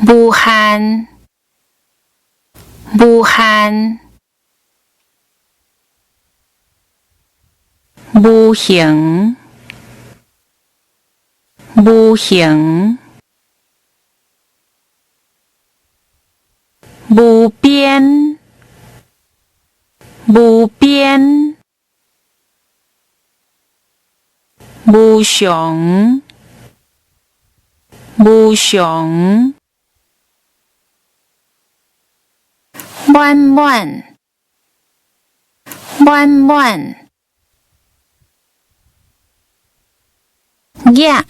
武漢，武漢，無形，無形，無邊，無邊，無常，無常，滿滿，滿滿，額，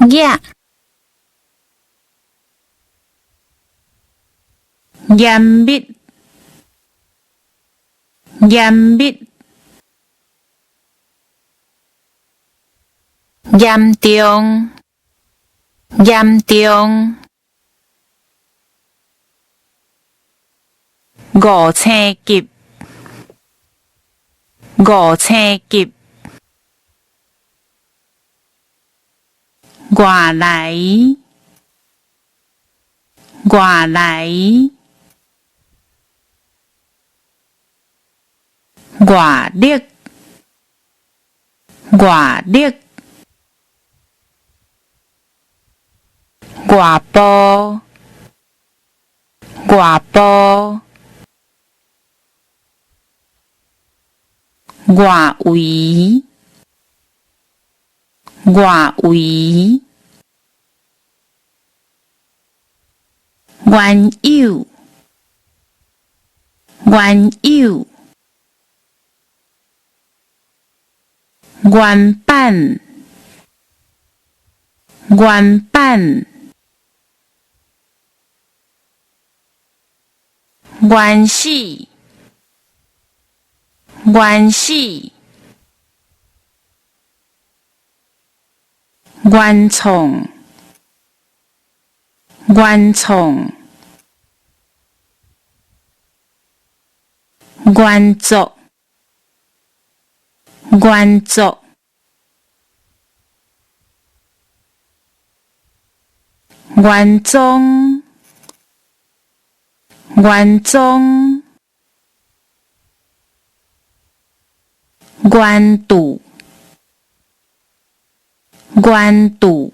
額，嚴密，嚴密，嚴重，嚴重，五星級，五星級，外來，外來，外力，外力，外埔，外埔，外圍，外圍，原有，原有，原版，原版，原始，原始，原創，原創，原作，原作，原裝，原裝，原度，原度，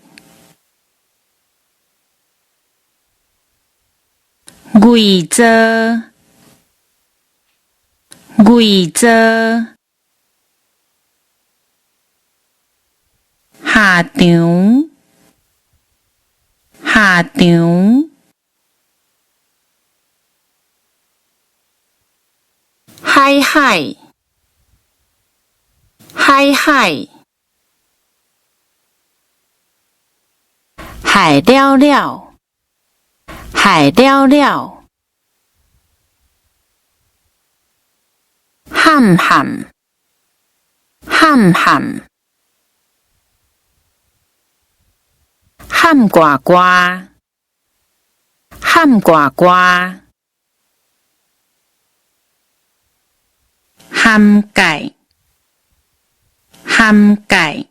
偽造，偽造，下場，下場，海海，海海，害了了，害了了，譀譀，譀譀，譀呱呱，譀呱呱，涵蓋，涵蓋，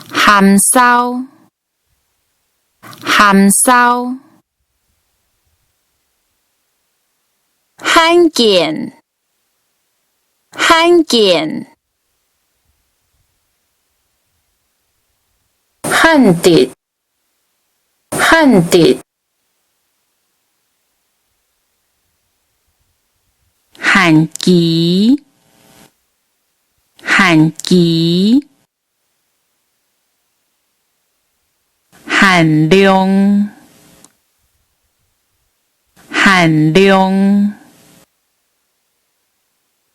含騷，含騷，罕見，罕見，漢直，漢直，限期，限期，限量，限量。